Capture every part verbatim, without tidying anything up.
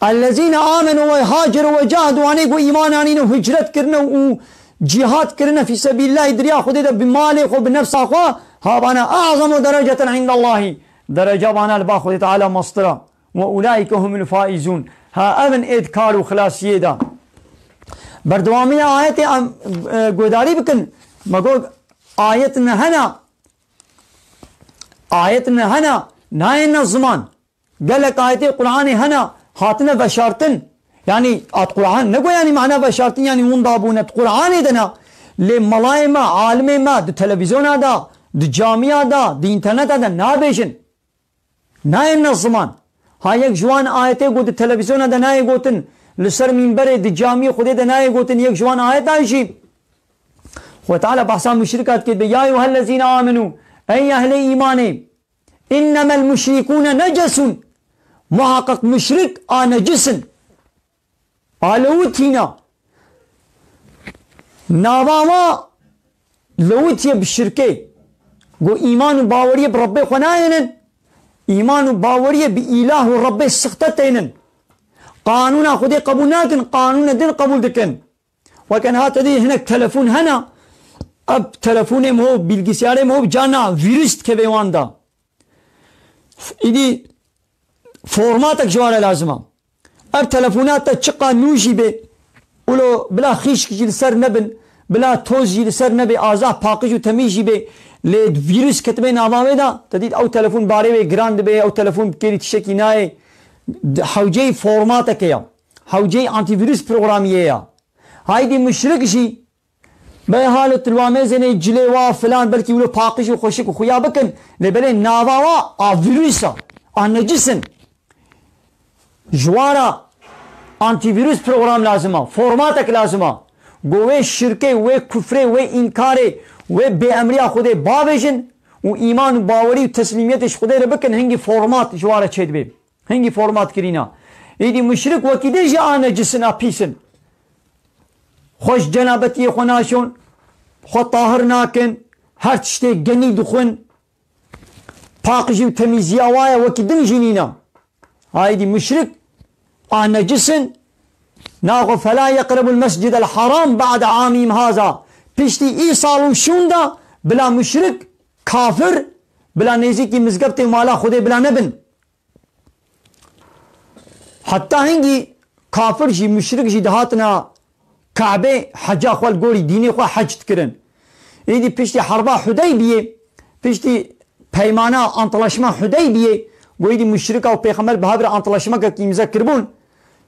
Ellezîne amenu ve haceru ve cahdu, wanê ku îman anîne û hicret kirine û cîhad kirine fî sebîlillahî, di riya Xwedê de bi malê xwe, bi nefsa xwe, ha vana a'zamu dereceten indallahî, dereca vana li ba Xwedê Teala mestir e. Ve ulaîke humul faizûn, ha ev in ê di kar û xilasiyê de. Berdewamiya ayetê em, e, guhdarî bikin. Me got ayet ne hene, ayet ne hene, nayêne ziman. Gelek ayetê Qur'anê hene hatine veşartin. Yanî at Qur'an ne got yanî mana veşartin yanî winda bûne. Di Qur'anê de ne. Lê melayê me, alimê me di televîzyona de, di camiya de, di înterneta de nabêjin. Nayêne ziman. Ha yek ji wan ayetê ku di televîzyona de nayê gotin, li ser mînberê di camiyê Xwedê de nayê gotin, yek ji wan ayetan jî Xwe Teala behsa muşrika dike, be, "Ya eyyuhellezîne amenû", ey ehlê îmanê, "innemel muşrikûne necesûn." Muhaqqeq muşrik a necis in. A lewitîna. Nava wa lewitiye bi şirkê. Go îman û baweriyê bi Rebbê xwe nayênin. Îman û baweriyê bi îlah û Rebbê sixte tênin. Qanûna Xwedê qebûl nakin, qanûna din qebûl dikin. Weke niha te dî hinek telefon hene, ev telefonê min hov, bilgisayarê min hov, carna vîrus dikeve wan de. Îdî formatek ji wan re lazim e. Ev telefona te çiqa nû jî bê, ulo bila xîşk jî li ser nebin, bila toz jî li ser nebê, azah paqij û temîz jî bê, lê vîrus ketibê nava wê de, te dît ew telefon barê wê giran dibe, ew telefon bi kêrî tiştekî nayê. Hewceyî formateke ya. Hewceyî antîvîrus programiyê ya. Haydî muşrik jî, bey halo tilwamêzênê cilê wa filan, belkî wilo paqij û xweşik û xuya bikin, lê belê nava wa a vîrus a, a necis in. Ji wa re antîvîrus program lazim a, formatek lazim a. Go wê şirkê, wê kufrê, wê înkarê, wê bêemriya Xwedê bavêjin û îman û bawerî û teslîmiyetê ji Xwedê re bikin, hingî format ji wa re çêdibe. Hingî format kirîna. Êdî muşrik wekî dê jî a necis in, a pîs in. Xwe ji cenabetiyê xwe naşon, xwe tahir nakin, her tiştê genî dixwin. Paqijî û temîziya wa ye, wekî din jî nîne. Haydî muşrik a necis in. Naxwe, "Fela yeqrebul mescidel haram ba'de amîm haza." Piştî î sal û şûn de bila muşrik, kafir, bila nêzîkî mizgeftê mala Xwedê bila nebin. Heta hingî kafir jî, muşrik jî dihatina Kabê heca xwe li gorî dînê xwe hec dikirin. Êdî piştî herba Hudeybiyê, piştî peymana, antilaşma Hudeybiyê, go êdî muşrika û pêxember bi hev re antilaşmakek îmze kiribûn.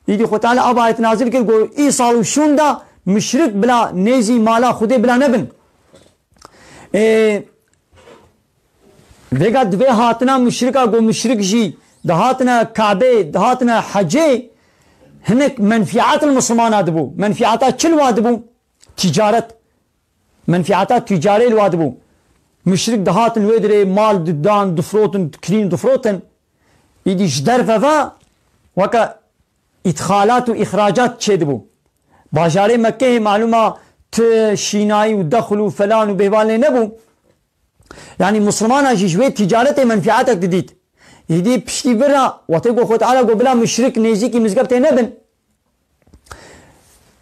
Êdî Xwe Teala ev ayet nazil kir, go î sal û şûn de muşrik bila nêzî mala Xwedê bila nebin. Ê, vêga divê hatina muşrika, go muşrik jî dihatine Kabê, dihatine hecê, hinek menfiat li Mislimana dibû. Menfiata çi li wa dibû? Ticaret. Menfiata ticarê li wa dibû. Muşrik dihatin wê dirê mal didan, difrotin, dikirîn, difrotin. Îdî ji derve ve weke îtxalat û îxracat çêdibû. Bajarê Mekkeyê malûma ti şînayî û dexl û felan û bêhvan lê nebû. Yanî Mislimana jî ji wê ticaretê menfiatek didît. Îdî piştî vira, wextê ku Xwe Teala got bila muşrik nêzîkî mizgeftê nebin.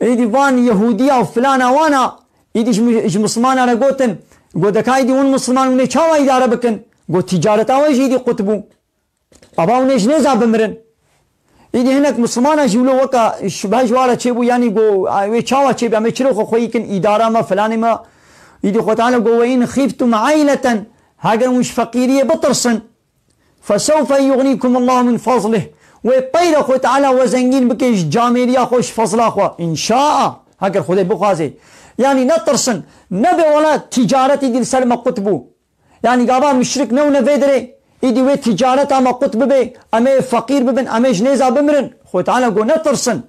Îdî van Yehûdiya û filana wana, îdî ji, ji Mislimana re gotin, got, "Deka îdî hûn Misliman hûn ê çawa îdare bikin?" Got, "Ticareta we jî îdî qut bû." Ava hûn ê ji nêza bimirin. Îdî hinek Mislimana jî wilo weka şubhe ji wa re çêbû, yanî go, "A, wê çawa çêbe? Em ê çiro xwe xweyî kin, îdara me, filanê me." Îdî Xwe Teala go, "Ve in xîftum eyleten", heger hûn ji feqîriyê bitirsin, "fesewfe yugnîkumullahu min fazlih", wê peyre Xwe Teala we zengîn bike ji camêriya xwe, ji fazla xwe. Înşaa, heger Xwedê bixwaze. Yanî netirsin, nebe wela ticaretî dî li ser me qut bû. Yanî gava muşrik newne vê dirê, îdî wê ticareta me qut bibe, em ê feqîr bibin, em ê ji nêza bimirin. Xwe Teala got, "Netirsin."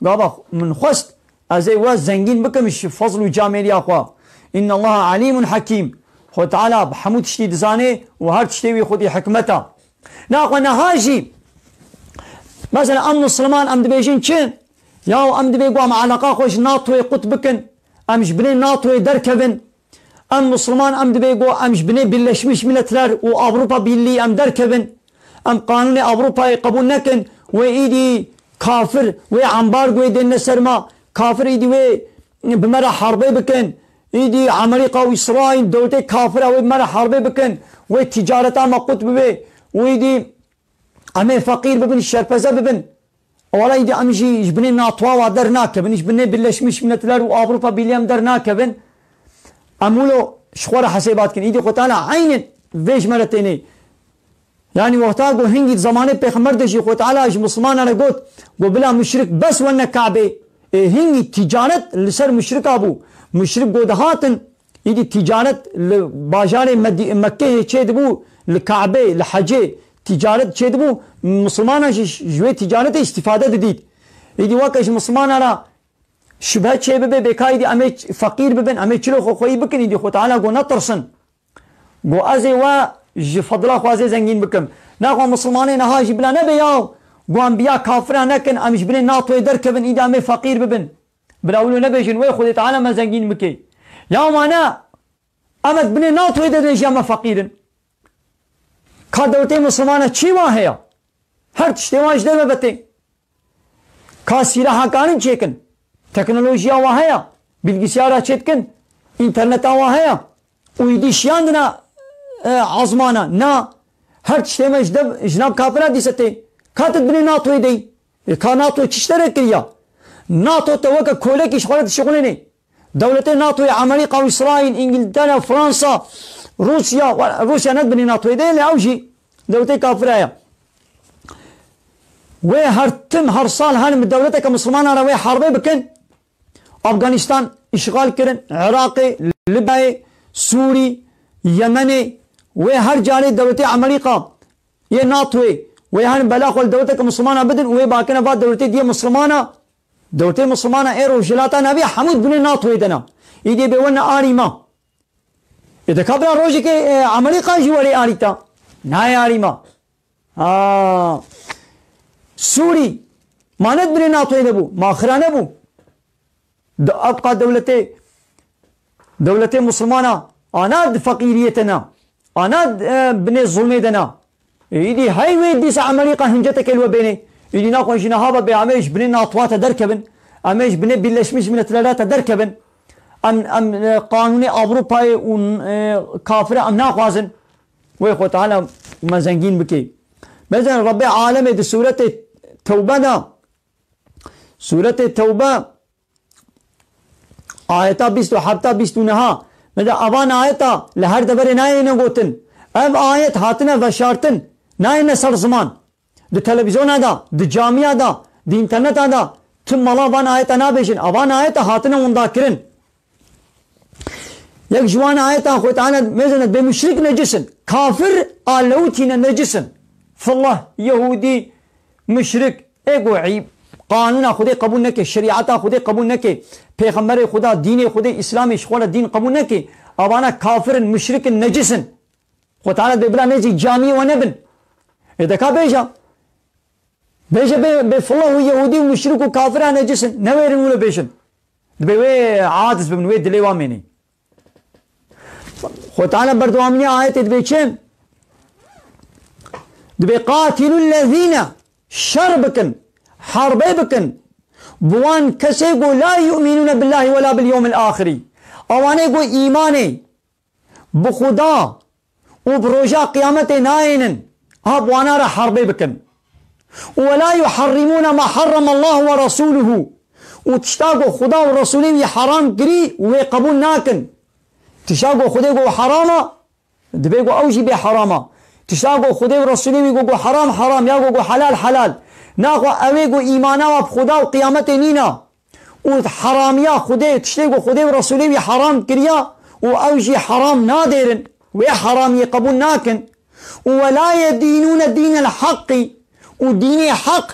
Gava min xwest, ez ê we zengîn bikim ji fazl û camêriya xwe. Innallaha alîmun hakîm. Xwe Teala bi hemû tiştî dizane û her tiştê wî xwedî hikmet e. Naxwe niha jî, mesela em Misliman em dibêjin çi? Yaw em dibê ku em eleqa xwe ji NATOyê qut bikin, em ji binê NATOyê derkevin. Em Misliman em dibê ku em ji binê Birleşmiş Milletler û Avrupa Birliği em derkevin. em qanûnê Ewropayê qebûl nekin, wê îdî kafir, wê ambargoyê dêne ser ma, kafir îdî wê bi me re herbê bikin, îdî Amerîka û Îsraîl, dewletê kafir e, wê bi me re herbê bikin, wê ticareta me qut bibe, û îdî em ê feqîr bibin, şerpeze bibin. Wala îdî em jî ji binê NATO wa dernakevin, ji binê Birleşmiş Milletler û Avrupa Birliği em dernakevin. Em wilo ji xwe re hesêbat kin. Îdî Xwe Teala eynên vê ji me re tênê. Yanî wexta ku hingî di zemanê Pêxember de jî Xwe Teala ji Mislimanan re got, got, "Bila muşrik bes wene Kabê." Ê, hingî ticaret li ser muşrika bû. Muşrik ku dihatin, îdî ticaret li bajarê Medî-, Mekkeyê çêdibû, li Kabê, li Hecê ticaret çêdibû, Mislimanan jî ji wê ticaretê îstîfade didît. Îdî weke ji Mislimanan re şibhe çêbibe, bê ka îdî em ê feqîr bibin, em ê çilo xwe xweyî bikin, îdî Xwe Teala got, "Netirsin." Got, "Ez ê we ji fedla xwe ez ê zengîn bikim." Naxwe Mislimanê niha jî bila nebe ya, got, "Em biya kafira nekin, em ji binê NATOyê derkevin, îdî em ê feqîr bibin." Bila wilo nebêjin, "Wê Xwedê Teala me zengîn bike." Ya wane, em et binê NATOyê de dê jî em feqîr in. Ka dewletê Mislimana çi wa heye? Her tiştê wan ji derve betê. Ka sîlaha karin çêkin. Teknolojiya wa heye. Bilgisayara çêdikin. Înterneta wa heye. Û îdî şiyandina, e, azmana. Na, her tiştê me ji dev, ji nav kafira dîse tê. Ka tu binê NATOyê dey. E, ka NATO çi ji te re kiriya? NATO te weke kolekî ji xwe re dişixulênê. Dewletê NATOyê, Amerîka û Îsraîl, Îngiltere, Fransa, Rûsya, Rûsya ne binê NATOyê de ye, lê ew jî dewletê kafira ye. Wê her tim, her sal herin bi dewleteke Mislimana re wê herbê bikin. Afganîstan îşxal kirin, Iraqê, Libyayê, Sûrî, Yemenê, wê her carê dewletê Amerîka yê NATOyê, wê herin bela xwe li dewleteke Mislimana bidin û wê bakine va dewletê diyê Mislimana, dewletê Mislimana ê Rojhilata Navî hemû di binê NATOyê de ne. Îdê bê wene arî ma. Ê de ka bira rojekê, e, Amerîka jî werê arî ta. Nayê arî ma. Ha. Sûrî. Ma ne di binê NATOyê de bû. Ma xira nebû. Di abqa dewletê, dewletê Mislimana ana di feqîriyê te ne. Ana, e, binê zulmê de ne. Îdî hey wê dîsa Amerîka hincetekê li we bênê. Îdî naxwe ji niha ve bê em ê ji binê NATOya te derkevin. Em ê ji binê Birleşmiş Milletler'a te derkevin. Em, em, e, qanûnê Avrupayê û, e, kafire em naxwazin. Wê Xwe Teala me zengîn bike. Mesela Rebbê Alemê di sûretê Tewbe de, sûretê Tewbe, ayeta bîst û heft, bîst û neh. Mesela avan ayeta li her deverê nayêne gotin. Ev ayet hatine veşartin. Nayêne ser ziman. Di televizyona de, di camiya de, di înterneta de, tim mala van ayeta nabêjin. Avan ayeta hatine windakirin. Yek ji wan ayetan Xwe Teala mêzene bê muşrik necis in. Kafir a lewitîne necis in. Fillah, Yehûdî, muşrik. Ê ku î-, qanûna Xwedê qebûl neke, şerîeta Xwedê qebûl neke, pêxemberê Xweda, dînê Xwedê, Îslamê ji xwe re dîn qebûl neke, avana kafir in, muşrik in, necis in. Xwe Teala dê bila nêzî camiyê we nebin. Ê de ka bêja. Bêje bê, bê fillah û Yehûdî û muşrik û kafira necis in. Newêrin wilo bêjin. Dibê wê aciz bibin, wê dilê wan mênî. Xwe Teala berdewamiya ayetê dibê çi? Dibê, "Qatilul lezîne", şer bikin, herbê bikin, bi wan kesê ku la yu'minûne billahi ve la bil yewmil axirî. Ewanê ku îmanê bi Xuda û bi roja qiyametê nayênin, ha bi wana re herbê bikin. Û "Ve la yuharrimûne ma harramallahu ve rasûluhu." Û tişta ku Xuda û Resûlê wî heram kirî, wê qebûl nakin. Tişta ku Xwedê got heram e, dibê ku ew jî bê heram e. Tişta ku Xwedê û Resûlê wî got, got heram, heram, ya got, got helal, helal. Naxwe ew ê ku îmana we bi Xuda û qiyametê nîne. Û heramiya Xwedê, tiştê ku Xwedê û Resûlê wî heram kiriya û ew jî heram nadêrin, wê heramiyê qebûl nakin. Û "Ve la yedînûne dînel haqqî", û dînê heq,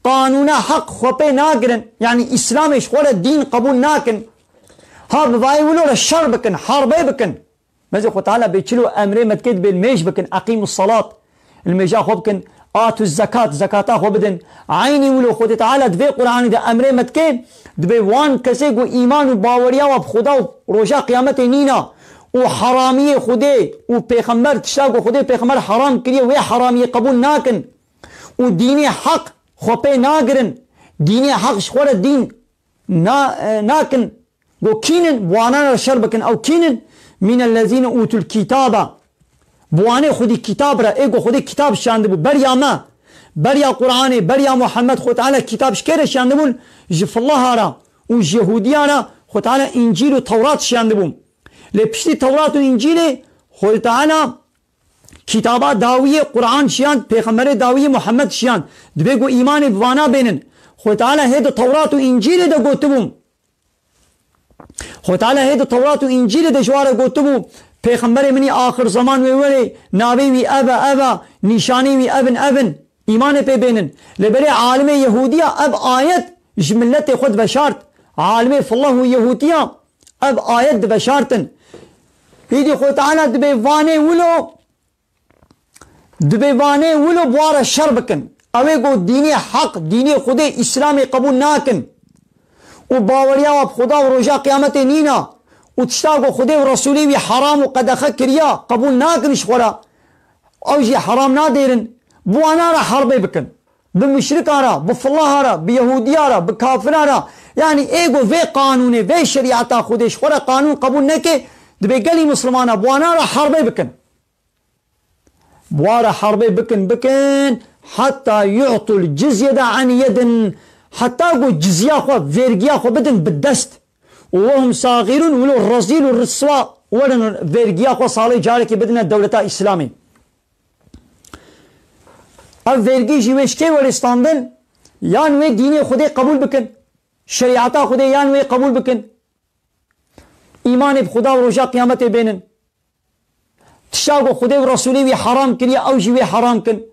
qanûna heq xwe pê nagirin, yanî Îslamê ji xwe re dîn qebûl nakin. Ha bi vayê wilo re şer bikin, herbê bikin. Mezê Xwe Teala bê çilo emrê me dike dibê mêj bikin, "Eqîmus salat", li mêja xwe bikin, "Atuz zekat", zekata xwe bidin. Eynî wilo Xwedê Teala di vê Qur'anê de emrê me dike, dibê wan kesê ku îman û baweriya wa bi Xuda û roja qiyametê nîna û heramiyê Xwedê û Pêxember, tişta ku Xwedê Pêxember heram kiriye, wê heramiyê qebûl nakin û dînê heq xwe pê nagirin, dînê heq ji xwe re dîn na-, e, nakin. Go kînin, bi wanan re şer bikin. Ew kînin? Mînellezîne ûtul kîtaba. Bi wanê xwedî kitab re, ê go xwedî kitab şiyandibû. Beriya me, beriya Qur'anê, beriya Muhammed, Xwe Teala kitab ji kê re şiyandibûn? Ji fillaha re û ji Yehûdiya re Xwe Teala Încîl û Tewrat şiyandibû. Lê piştî Tewrat û Încîlê Xwe Teala kitaba dawiyê Qur'an şiyand, pêxemberê dawiyê Muhammed şiyand. Dibê ku îmanê bi vana bênin. Xwe Teala hê di Tewrat û Încîlê de gotibû. Xwe Teala hê di Tewrat û Încîlê de ji wan re gotibû, Pêxemberê min î axir zeman wê werê, navê wî ev e, ev e, nîşanê wî ev in, ev in. Îmanê pê bênin. Lê belê alimê Yehûdiya ev ayet ji miletê xwe diveşart. Alimê fillah û Yehûdiya ev ayet diveşartin. Hîdî Xwe Teala dibê vanê wilo, dibê vanê wilo bi wan re şer bikin. Ew ê ku dînê heq, dînê Xwedê Îslamê qebûl nakin û baweriya we bi Xweda û roja qiyametê nîna û tişta ku Xwedê û Resûlê wî heram û qedexe kiriya, qebûl nakin ji xwe re. Ew jî heram nadêrin, bi wana re herbê bikin. Bi muşrikan re, bi filaha re, bi Yehûdiya re, bi kafira re. Yanî ê ku vê qanûnê, vê şerîeta Xwedê ji xwe re qanûn qebûl neke, dibê gelî Mislimana bi wana re herbê bikin. Bi wan re herbê bikin, bikin, heta yu'tul cizyete an yedin, heta ku cizya xwe, vergiya xwe bidin bi dest. Û wehum sagirun, wilo rezîl û riswa werin vergiya xwe salê carekê bidine dewleta Îslamê. Ev vergî jî wê ji kê were standin? Yan wê dînê Xwedê qebûl bikin, şerîeta Xwedê yan wê qebûl bikin. Îmanê bi Xuda û roja qiyametê bênin. Tişta ku Xwedê û Resûlê wî heram kiriye, ew jî wê heram kin.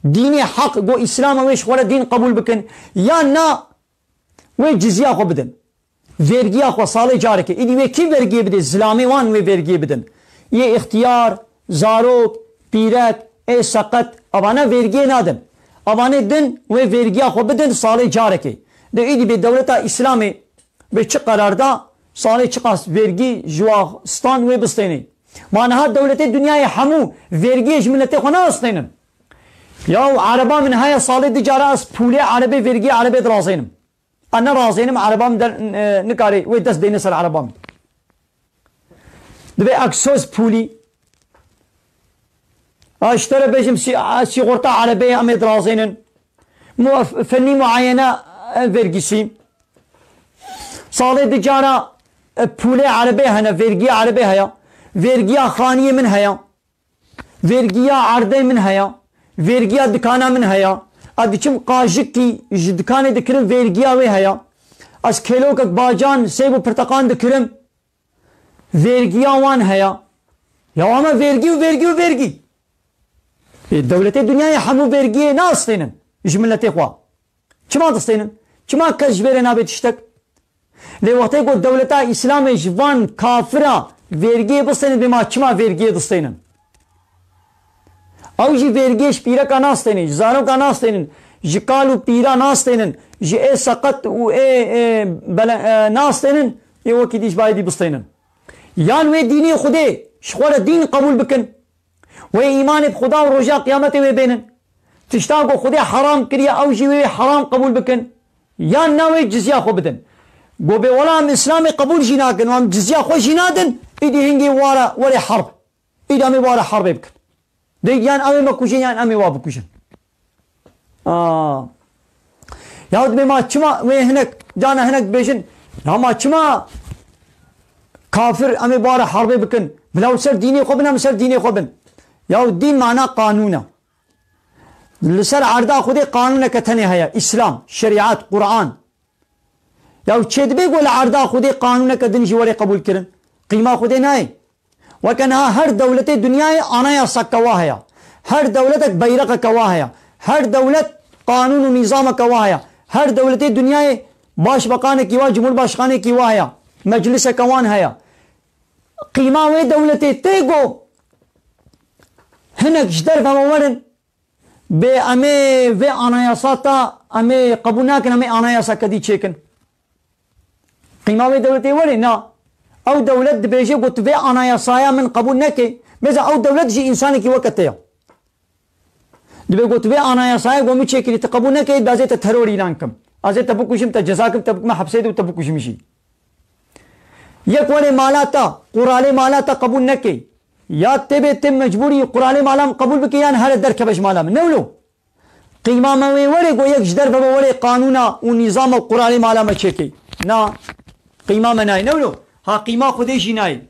Dînê heq, ku Îslam e, wê ji xwe re dîn qebûl bikin. Yan na, wê cizya xwe bidin. Vergiya xwe salê carekê. Îdî wê kî vergiyê bidê? Zilamê wan wê vergiyê bidin. Yê îxtiyar, zarok, pîrek, ê seqet, evana vergiyê nadin. Evanê din wê vergiya xwe bidin salê carekê. De îdî bê dewleta Îslamê bê çi qerar da, salê çiqas vergî ji wa stan wê bistênê. Ma niha dewletê dinyayê hemû vergiyê ji miletê xwe nastênin. Yaw ereba min heye, salê du cara ez pûlê erebê, vergiyê erebê dirazênim. Ez nerazênim, ereba min der, e, nikarê wê dest bêne ser ereba min. Dibê egsoz pûlî. Ez ji te re bêjim, sî-, sîxorta erebeyê em ê dirazênin. Mu-, fennî muayene, e, vergîsî. Salê du cara, e, pûlê erebê hene, vergiya erebê heye. Vergiya xaniyê min heye. Vergiya erdê min heye. Vergiya dikana min heye. Ez diçim qajikî ji dikanê dikirim, vergiya wê heye. Ez kêlokek bacan, sêv û pirteqan dikirim. Vergiya wan heye. Ya ama vergî û vergî û vergî. Ê, dewletê dinyayê hemû vergiyê nastênin ji miletê xwe. Çima distênin? Çima kes ji vê re nabe tiştek? Lê wextê ku dewleta Îslamê ji van kafira vergiyê bistênin, bê ma çima vergiyê distênin? Ew jî vergiyê ji pîreka nastênin, ji zaroka nastênin, ji kal û pîra nastênin, ji ê seqet û ê, ê bele-, e, nastênin, ê wekî dî ji bayê dî bistênin. Yan wê dînê Xwedê ji xwe re dîn qebûl bikin. Wê îmanê bi Xuda û roja qiyametê wê bênin. Tişta ku Xwedê heram kiriye, ew jî wê heram qebûl bikin. Yan na wê cizya xwe bidin. Go bê wela em Îslamê qebûl jî nakin û em cizya xwe jî nadin, îdî hingê wara werê herb. Îdî em ê wara herbê bikin. Dê yan ew ê me kujin yan em ê wa bikujin. Aa. Yahut bê ma çima wê hinek, cana hinek dibêjin, ya ma çima kafir em ê bi wan re herbê bikin? Bila ser dînê xwe bin, em ser dînê xwe bin. Yahu dîn mana qanûn e. Li ser erda Xwedê qanûneke tenê heye. Îslam, şerîet, Quran. Yahu çê dibe ku li erda Xwedê qanûneke din jî were qebûl kirin? Qîma Xwedê nayê. Weke niha her dewletê dinyayê anayaseke wa heye. Her dewletek beyreqeke wa heye. Her dewlet qanûn û nîzameke wa heye. Her dewletê dinyayê başbakanekî wa, cumhurbaşkanekî wa heye. Mecliseke wan heye. Qîma wê dewletê tê ku hinek ji derve me werin, bê em ê vê anayasa ta em ê qebûl nakin, em ê anayaseke dî çêkin. Qîma wê dewletê were, na. Ew dewlet dibêje, got, vê anayasaya min qebûl neke. Bêje ew dewlet jî însanekî weke te ya. Dibê got, vê anayasaya ku min çêkirî tu qebûl neke, dazê te teror îlan kim. Azê te bikujim, te ceza kim, te bikime hepsê de û te bikujim jî. Yek were mala te, quralê mala te qebûl neke. Ya tê bê tê mecbûrî quralê mala min qebûl bike yan here derkeve ji mala min. Ne wilo? Qîma me wê were ku yek ji derve ve were qanûna û nîzama û quralê mala me çêke. Na, qîma me nayê. Ne wilo? Ha qîma Xwedê jî nayê.